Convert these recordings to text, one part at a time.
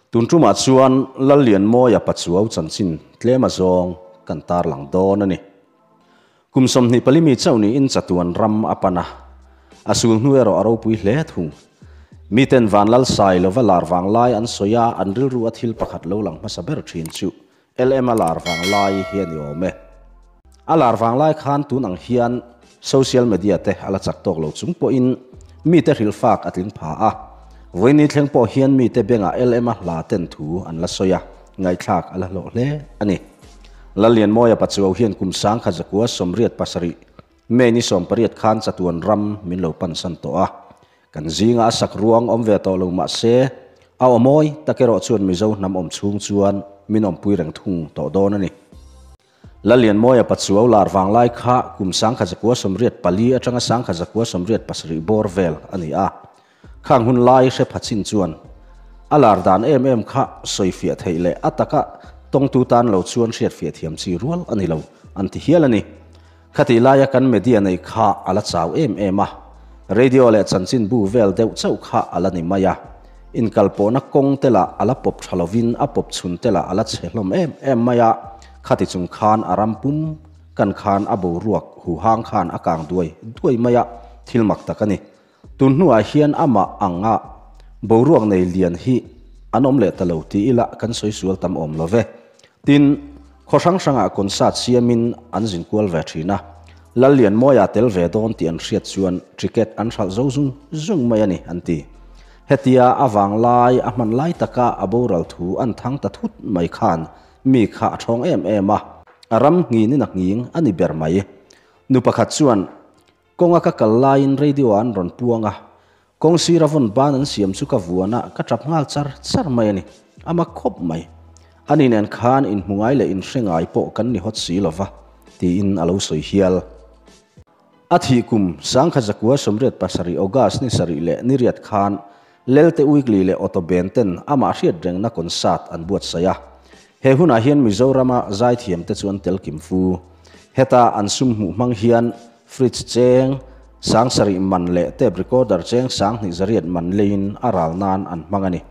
Tun tumah chuan Lallianmawia Pachuau chanchin tlem azawng kan tarlang dawn a ni. Kum 24 mi chauh niin chatuan ram a pan a, a sul hnu erawh a ropui hle thung. Miten Vanlal Sai lova lar vang lai an sawi a, an rilru a thil pakhat lo lang hmasa ber thin chu LM a lar vang lai hi a ni awm e. A lar vang lai khan tun ang hian social media te a la chak tawk lo chung pawhin mite hrilhfak a tling pha a. Vawiini thleng pawh hian mite bengah LM a hla ten thu an la sawi a, ngaihthlak a la hlawh hle a ni. Lallianmawia Pachuau hian kum 1987 May ni 18 khan chatuan ram min lo pansan tawh a. Kan zinga a sak ruang awm ve tawh lo mah se, a aw mawi tak erawh chuan Mizo hnam awm chhung chuan min awmpui reng thung tawh dawn a ni. Lallianmawia Pachuau lar vang lai kha kum 1984 atanga 1987 bawr vel a ni a. Khang hun lai hre pha chin chuan a lar dan em em kha sawifiah theih leh a taka tawngtu tan lo chuan hriatfiah thiam chi rual a ni lo an ti hial a ni. Khatih laia kan media nei kha a la chau em em a, radio leh chanchinbu vel deuh chauh kha a la ni mai a. Inkalpawhna kawng te lah a la pawp tha lovin a pawp chhun te lah a la chhe hlawm em em mai a, khati chung khan a ram pum kan khan a boruak huhang khan a kang duai duai mai a, thil mak tak a ni. Tun hnuah hian amah anga boruak nei lian hi an awm leh ta lo ti ila kan sawi sual tam awm lo ve. Tin, khaw hrang hrangah concert siamin an zin kual ve thin a, Lallianmawia tel ve dawn tih an hriat chuan ticket an hralh zo zung zung mai a ni an ti. Hetia a vanglai a hman lai taka a boral thu an thang ta thut mai khan mi kha a thawng em em a, a ram nghinin a nghing a ni ber mai. Nu pakhat chuan Kawnga ka kal laiin radio ah an rawn puang a, kawng sira vawn ban an siam chu ka vuan a, ka tap nghal char char mai a ni. A mak khawp mai. Ani nen khan inhmu ngai leh inhre ngai pawh kan ni hawt si lo va, tiin a lo sawi hial. A thih kum 1987 August ni sarih leh ni riat khan Lelte Weekly leh Auto Band ten amah hriat rengna concert an buatsaih a. He hunah hian Mizorama zaithiamte chu an tel kim fu. Heta an sum hmuh hmang hian fridge cheng 7000 man leh tape recorder cheng 2200 man leiin a ral nan an hmang a ni.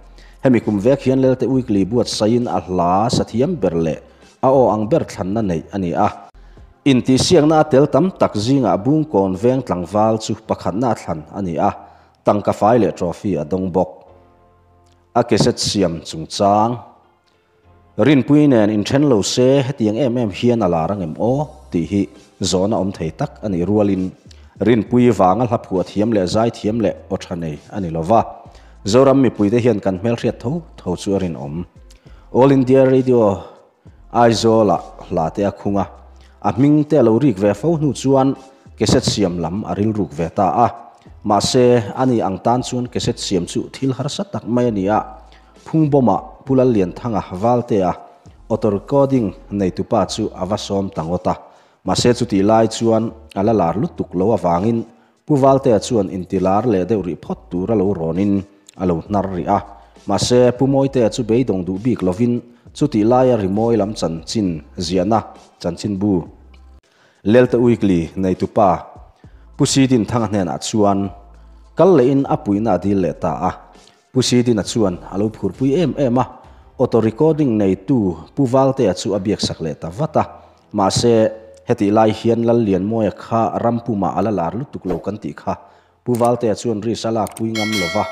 Hemi kum vek hian Lelte Weekly buatsaihin a hla sathiam ber leh a aw ang ber thlanna neih a ni a. Intihsiakna a tel tam tak zingah Bungkawn veng tlangval chu pakhatna a thlan a ni a. Tangka fai leh trophy a dawng bawk. A cassette siam chungchang Rinpui nen inthen lo se hetiang em em hian a lar angem aw tih hi zawhna awm thei tak a nih rualin Rinpui vanga hla phuah thiam leh zai thiam leh aw tha nei a ni lova. Zoram mipuite hian kan hmelhriat tho tho chu a rinawm. All India Radio Aizawlah hla te a khung a, a hming te a lo rik ve fo hnu chuan cassette siam lam a rilruk ve ta a. Mahse, ani ang tan chuan cassette siam chu thil harsa tak mai a ni a, Phungbawmah Pu Lallianthanga Valtea auto recording neitupa chu a va sawm ta ngawt a. Mahse, chutih lai chuan a la lar lutuk lo avangin Pu Valtea chuan intilar leh deuh rih phawt tur a lo rawnin a lo hnar rih a. Mahse, Pu Mawitea chu beidawng duh bik lovin chutih laia rimawi lam chanchin ziahna chanchinbu Lelte Weekly neitupa Pu Sidin Thanga hnenah chuan kal lehin a puihna a dil leh ta a. Pu Sidina chuan a lo phurpui em em a, auto recording neitu Pu Valtea chu a biaksak leh ta vat a. Mahse, hetih lai hian Lallianmawia kha ram pumah a la lar lutuk lo kan tih kha Pu Valtea chuan risk a lakpui ngam lo va,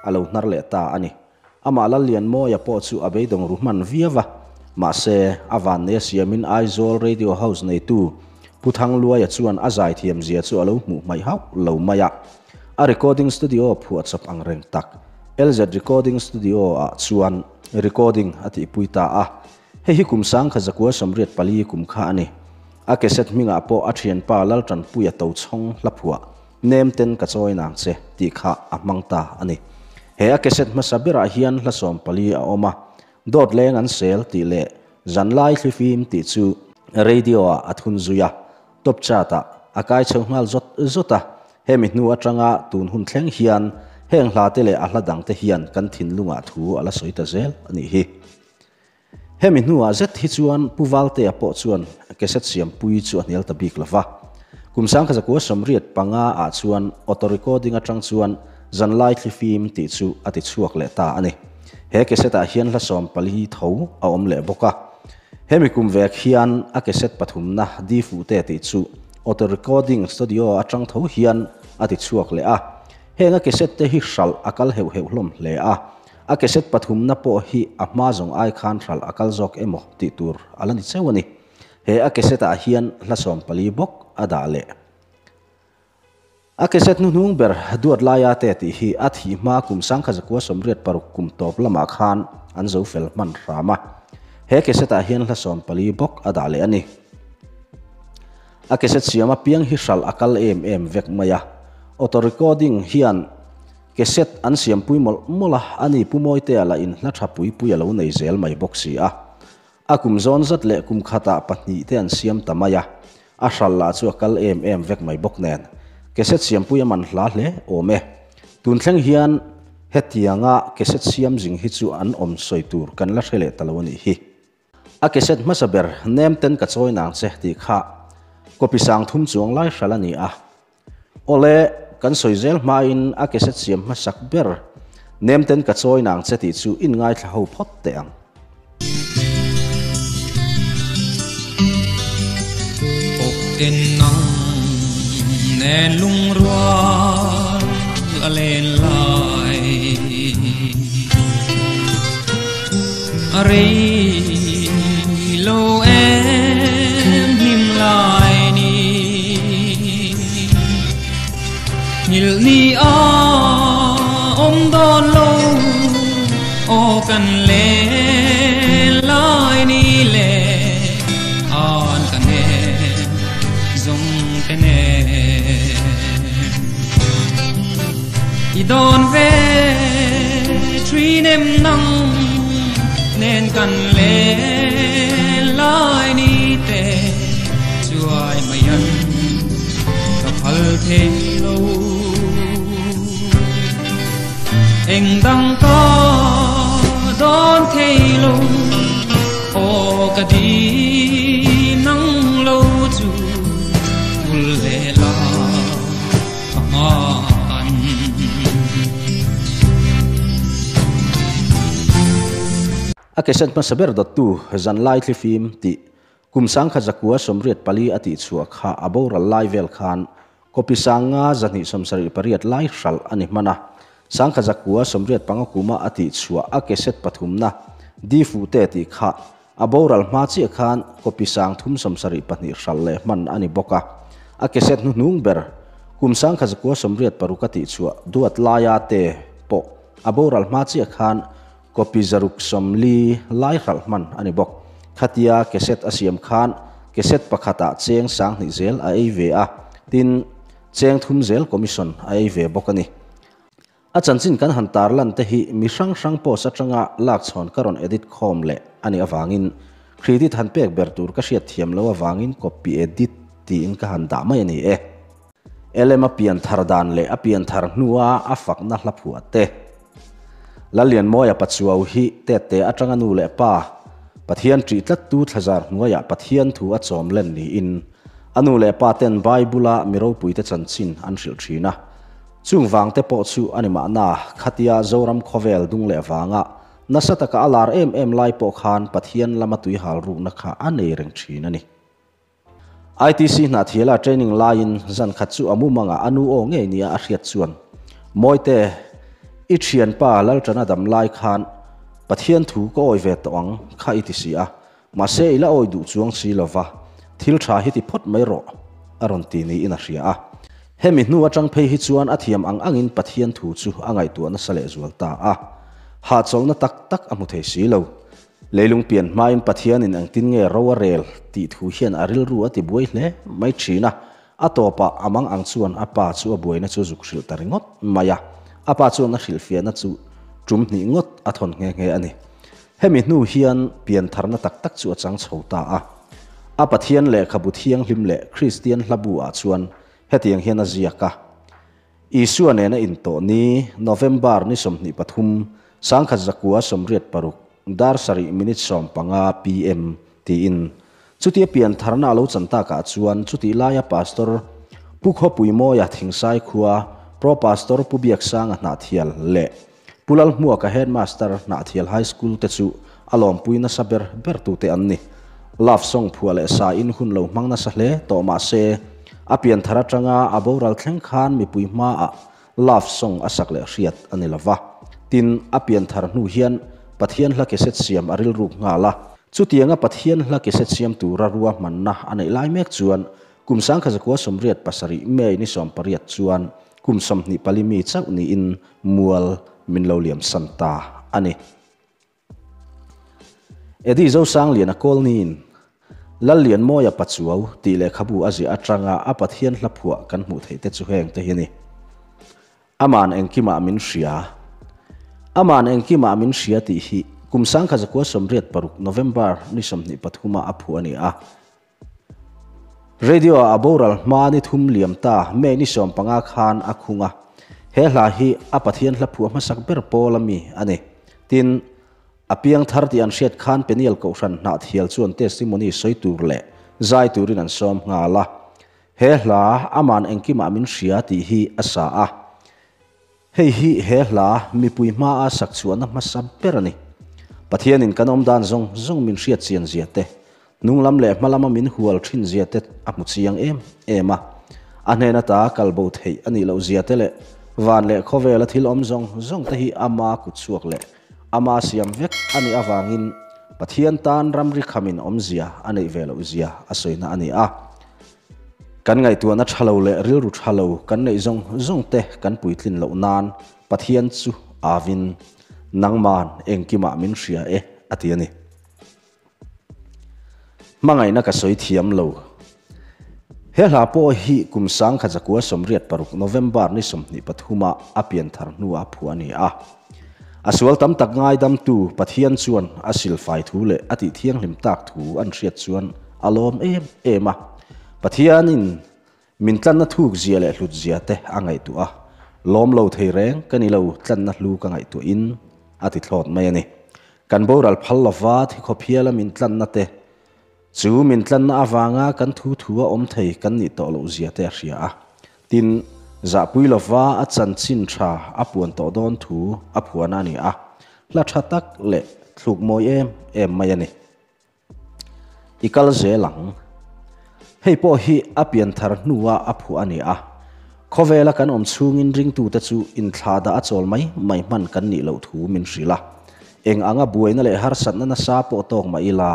a lo hnar leh ta a ni. Amah Lallianmawia pawh chu a beidawng ru hman viau a, mahse, a vannei a siamin Aizawl Radio House neitu Pu Thangluaia chuan a zaithiam zia chu a lo hmuh hmaih hauh lo mai a. A recording studio phuahchawp ang reng tak LZ Recording Studio ah chuan recording a tihpui ta a. Hei hi kum 1984 kum kha a ni. A cassette hmingah pawh a thianpa Laltanpuia Tochhawng hla phuah Nem ten ka chawi nang che tih kha a hmang ta a ni. He a cassette hmasa berah hian hla 14 a awm a, Dawt leng an sel tih leh Zanlai thlifim tih chu radio ah a thun zui a, top chart ah a kai chho nghal zawt zawt a. Hemi hnu atanga tun hun thleng hian heng hla te leh a hla dang te hian kan thinlungah thu a la sawi ta zel a nih hi. Hemi hnuah zet hi chuan Pu Valtea pawh chuan cassette siampui chu a hnial ta bik lova. Kum 1985 ah chuan auto recording atang chuan Zanlai Thlifim tih chu a ti chhuak leh ta a ni. He cassette ah hian hla 14 tho a awm leh bawk a. Hemi kum vek hian a cassette pathumna Di Fuhte tih chu Auto Recording Studio atang tho hian a ti chhuak leh a. Heng a cassette te hi hralh a kal heuh heuh hlawm hle a. A cassette pathumna pawh hi a hma zawng ai khan hralh a kal zawk emaw tih tur a la ni cheu a ni. He a cassette ah hian hla 14 bawk a dah leh. A cassette hnuhnung ber Duat Laia te tih hi a thih hma kum 1986 kum tawp lamah khan an zo fel hman hram a. He cassette ah hian hla 14 bawk a dah leh a ni. A cassette siam apiang hi hralh a kal em em vek mai a. Auto recording hian cassette an siampui mawlh mawlh a, ani Pu Mawitea lah in hla tha pui pui a lo nei zel mai bawk si a. A kum zawn zat leh kum khatah pahnih te an siam ta mai a, a hral lah chu a kal em em vek mai bawk nen. Cassette siampui a man hla hle awm e. Tun thleng hian hetianga cassette siam zing hi chu an awm sawi tur kan la hre leh ta lo a nih hi. A cassette hmasa ber Nem ten ka chawi nang che tih kha copy 3000 chuang lai hral a ni a. Awle, kan sawi zel hmain a cassette siam hmasak ber Nem ten ka chawi nang che tih chu in ngaithla ho phawt teh ang. Kawp ten nang nen lungrual a len lai a rei lo em hlim lai ni nghilh ni a awm dawn lo aw kan len lai ni le an ka nem zawng te nen i dawn ve thin em nang nen kan len lai ni te chuai mai an ka phal thei lo eng dang ka dawn thei lo aw ka di nang lo chu tul le la ka hman. A cassette hmasa ber dawttu Zanlai Thlifim tih kum 1984 a tihchhuah kha a boral lai vel khan copy 5278 lai hralh a ni hman a. 1985 kuma a tihchhuah a cassette pathumna Di Fuhte tih kha a boral hma chiah khan copy 372 hralh leh hman a ni bawk a. A cassette hnuhnung ber kum 1986 a tihchhuah Duat Laia te pawh a boral hma chiah khan copy 640 lai hralh hman a ni bawk. Khatia cassette a siam khan cassette pakhatah cheng 2000 zel a ei ve a, tin cheng 3 zel commission a ei ve bawk a ni. A chanchin kan han tarlan te hi mi hrang hrang post atanga lak chhawn ka rawn edit khawm leh a nih avangin credit han pek ber tur ka hriat thiam lo avangin copy edit tiin ka han dah mai a ni e. LM a pian thar dan leh a pian thar hnua a fakna hla phuah te. Lallianmawia Pachuau hi tette atanga nu leh pa Pathian ṭih tlattu thlazar hnuaiah Pathian thu a chawm len niin a nu leh pa ten Bible-a mi ropuite chanchin an hrilh ṭhin a. Chung vangte pawh chu a ni mahna khatia Zoram khawvel dung leh vanga nasa taka a lar em em lai pawh khan Pathian lama tuihal rukna kha a nei reng ṭhin a ni. ITC hnahthiala training laiin zan khat chu a mumangah a nu aw ngei nia a hriat chuan Mawite, i thianpa Lalṭana dam lai khan Pathian thu ka awi ve tawh ang kha i ti si a, mahse i la awi duh chuang si lova, thil ṭha hi ti phawt mai rawh a rawn ti niin a hria a. Hemi hnu aṭang phei hi chuan a thiam ang angin Pathian thu chu a ngaihtuah nasa lehzual ta a, hahchawlhna tak tak a hmu thei si lo. Leilung pian hmain Pathianin engtin nge ro a rel tih thu hian a rilru a ti buai hle mai thin a, a tawpah a mang ang chuan a pa chu a buaina chu zuk hrilh ta ringawt mai a, a pa chuan a hrilhfiahna chu tum hnih ngawt a thawn nghe nghe a ni. Hemi hnu hian pian tharna tak tak chu a chang chho ta a. A Pathian lehkhabu thianghlim leh Kristian hlabu ah chuan hetiang hian a ziak a. Isua nena intawh ni, November ni 23, 1986, dar 7 minute 15 PM tiin. Chutia pian tharna a lo chan takah chuan chutih laia Pastor Pu Khawpui Mawia Thingsai khua Pro Pastor Pu Biaksanga Hnahthial leh Pu Lalhmuaka Headmaster Hnahthial High School te chu a lawmpui nasa ber ber tute an ni. Love song phuah leh sa in hun lo hmang nasa hle tawh mah se, a pianthar atanga a boral thleng khan mipui hmaah love song a sak leh hriat a ni lova. Tin, a pianthar hnu hian Pathian hla keset siam a rilruk nghal a. Chutianga Pathian hla keset siam tura ruahmanna a neih lai mek chuan Kum 1987 May ni 18 chuan kum 24 mi chauh niin mual min lo liam san ta a ni. Eddie Zosangliana Kawlniin Lallianmawia Pachuau tih lehkhabu a ziah atanga a Pathian hla phuah kan hmuh theih te chu heng te hi a ni. Aman engkimah min hria. Aman engkimah min hria tih hi kum 1986 November ni 23 a phuah a ni a. Radio ah a boral hma ni thum liam ta May ni 15 khan a khung a, he hla hi a Pathian hla phuah hmasak ber pawl a mi a ni. Tin, a piang thar tih an hriat khan Peniel Kohhran Hnahthial chuan testimony sawi tur leh zai turin an sawm nghal a. He hla aman engkimah min hria tih hi a sa a. Hei hi he hla mipui hmaa sak chhuahna hmasa ber a ni. Pathianin kan awm dan zawng zawng min hriat chian zia te, hnunglam leh hmalama min hual thin zia te a hmu chiang em em a. A hnen ata kal bo theih a nih loh zia te leh van leh khawvela thil awm zawng zawng te hi ama kut chhuak leh ama siam vek a nih avangin Pathian tan ramri khamin awmzia a neih ve loh zia a sawina a ni a. Kan ngaihtuahna tha lo leh rilru tha lo kan neih zawng zawng te kan puitlin loh nan Pathian chu avin nangman engkimah min hria e a ti a ni. Hmangaihna ka sawi thiam lo. He hla pawh hi kum 1986 November ni 23 a a pianthar hnua phuah a ni a. A sual tam tak ngaidamtu Pathian chuan a silfai thu leh a tih thianghlim tak thu an hriat chuan a lawm em em a. Pathianin min tlanna thuk zia leh hlut zia te a ngaihtuah a, lawm lo thei reng ka ni lo tlanna hlu ka ngaihtuahin a ti thlawt mai a ni. Kan boral phal lova thikhawphiala min tlanna te Chu min tlanna avanga kan thu thu a awm thei kan nih tawh loh zia te a hria a. Tin, zahpui lova a chanchin tha a puan tawh dawn thu a phuan a ni a, hla tha tak leh thluk mawi em em mai a ni. I kal zel ang. Hei pawh hi a pianthar hnua a phuah a ni a. Khawvela kan awm chhungin ringtute chu inthlahdah a chawl mai mai hman kan nih loh thu min hrilh a. Eng anga buaina leh harsatna nasa pawh tawk mah ila,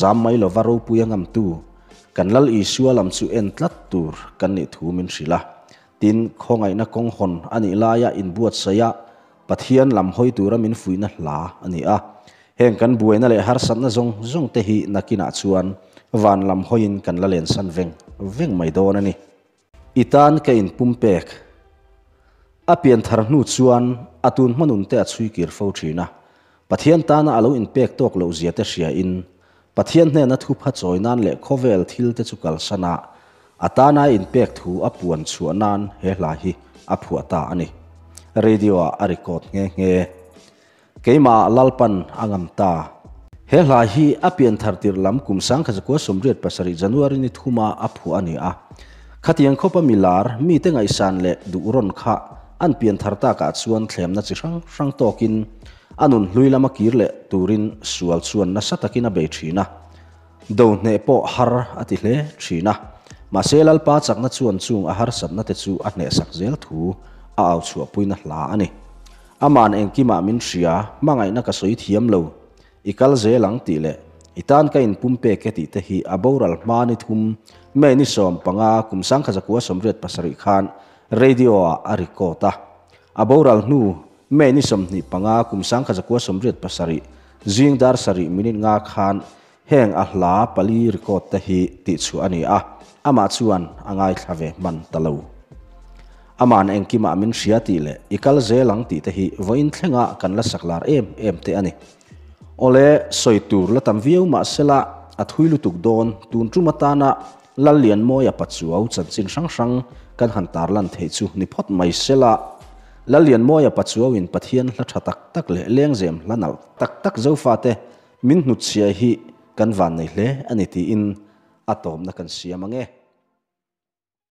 zam mai lova ropui a ngamtu, kan Lal Isua lam chu en tlat tur kan nih thu min hrilh a. Tin, khawngaihna kawng hawn a nih laia inbuatsaih a, Pathian lam hawi tura min fuihna hla a ni a. Heng kan buaina leh harsatna zawng zawng te hi nakinah chuan van lam hawiin kan la lensan veng veng mai dawn a ni. I tan ka inpumpek. A pianthar hnu chuan a tun hmanun te a chhui kir fo thin a. Pathian tana a lo inpek tawk loh zia te hria in, Pathian hnena thupha chawi nan leh khawvel thil te chu kalsan a, a tana a inpek thu a puan chhuah nan he hla hi a phuah ta a ni. Radio ah a record nghe nghe. Keimah Lalpan a ngam ta. He hla hi a pianthar tirh lam kum 1987 January ni thuma a phuah a ni a. Khatiang khawpa mi lar, mite ngaihsan leh duh rawn kha an pianthar takah chuan thlemna chi hrang hrang tawkin a nun hlui lama kir leh turin sual chuan nasa takin a bei thin a. Do hneh pawh har a ti hle thin a. Mahse Lalpa chakna chuan chung a harsatna te chu a hnehsak zel thu a au chhuahpuina hla a ni. Aman engkimah min hria, hmangaihna ka sawi thiam lo, i kal zel ang tih leh i tan ka inpumpek e tih te hi a boral hma ni thum May ni 15 kum 1987 khan radio ah a record a. A boral hnu May ni 25 kum 1987 zing dar sarih minute nga khan heng a hla pali record te hi tihchhuah a ni a, amah chuan a ngaithla ve hman ta lo. Aman engkimah min hria tih leh i kal zel ang tih te hi vawiin thlenga kan la sak lar em em te a ni. Awle, sawi tur la tam viau mah sela a thui lutuk dawn tun tum atana Lallianmawia Pachuau chanchin hrang hrang kan han tarlan theih chu ni phawt mai sela. Lallianmawia Pachuauin Pathian hla tha tak tak leh lengzem hla nalh tak tak Zofate Min hnutchhia hi kan van nei hle a ni tiin a tawmna kan siam ang e.